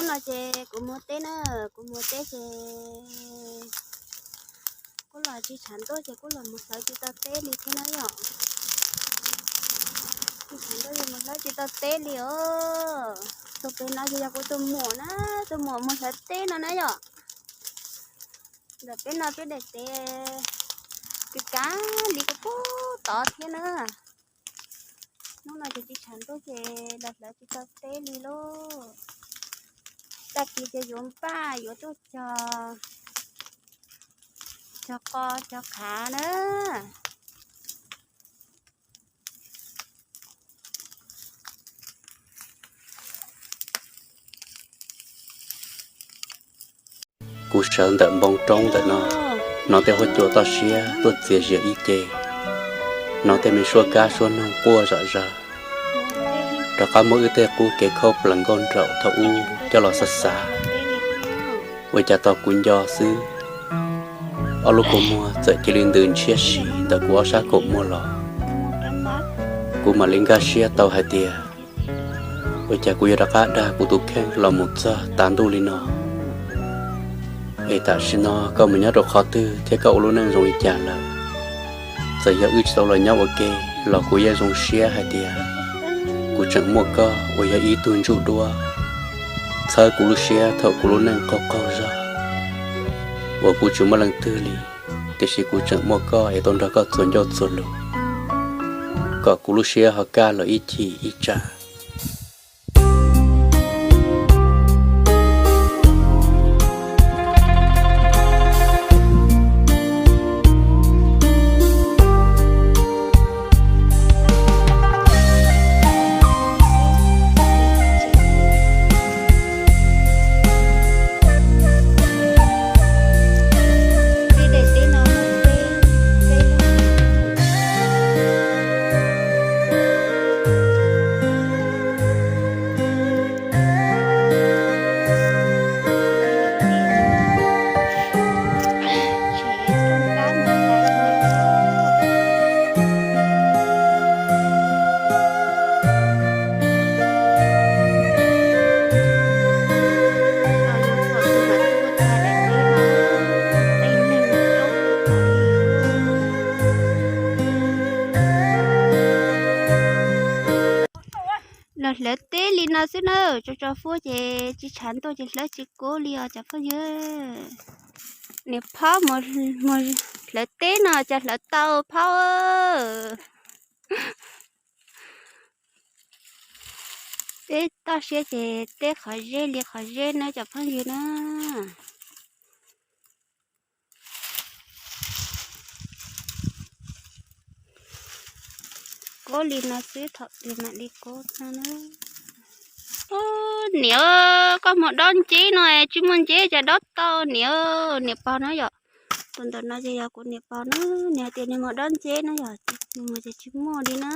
No ces kuv mus teb na, kuv mus teb ces kuv los tsis tshav ntuj ces kuv los mus hlawv tsis tau teb li thiab na yom. Tsis tshav ntuj ces mus hlawv tsis tau teb li os. Tus pem no ces yog kuv tus muam na, tus muam mus hlawv teb no na yom. Ntawm peb no peb daim teb kis kav li kuv pub tod thiab na. Hnub no ces tsis tshav ntuj ces los hlawv tsis tau teb li lauj. Tag kis ces yuav npaj yuav tuaj cog, cog qos cog qhav na. Kuv sawv ntawm npoo roob ntawm no, hnov tej huab cua toj siab tuaj txias zias ib ce, hnov tej me suab kab suab noog quaj zom zaws, rov qab muab wb tej qub kev khaub plaws nkauj nraum thaum ub coj los xav xav. Ua cas tos kuv nco xwb, ob lub kua muag txawm cia li ntws ntshiab si ntawm kuv ob sab kaum muag los. Kuv mam li nkag siab tau hais tias, ua cas kuv yuav rov qab dag kuv tus kheej los mus txog tav ntuj li no? Es tam sim no koj mus nyob rau qhov twg thiab koj ua lub neej zoo li cas lawm? Txawm yog wb tsis tau los nyob ua ke los kuv yeej zoo siab hais tias kuv tseem muaj koj uas yog ib tug ntsuj duab txhawb kuv lub siab thaum kuv lub neej qaug qaug zog, uas kuv tsis muaj leej twg li, tiam sis kuv tseem muaj koj es tau nrog koj txuas ncauj txuas lus, kom kuv lub siab ho kaj los ib chim ib tsam. Los hlawv teb li no xwb na, tso tso fuab ces tsis tshav ntuj ces hlawv tsis kub li os cov phooj ywg. Niam phauj mus hlawv teb no cas hlawv tau phauj. Teb toj siab ces teb qhov zeb li qhov zeb na cov phooj ywg na. Kub li no xwb thaum twg mam li kub no na. Niam, koj mus dob nceb no tsis muaj nceb cas dob tau niam, niam pog na yom. Tus ntawm no ces yog kuv niam pog na, nws hais tias nws mus dob nceb na yom, nws mus ces tsis muaj li na.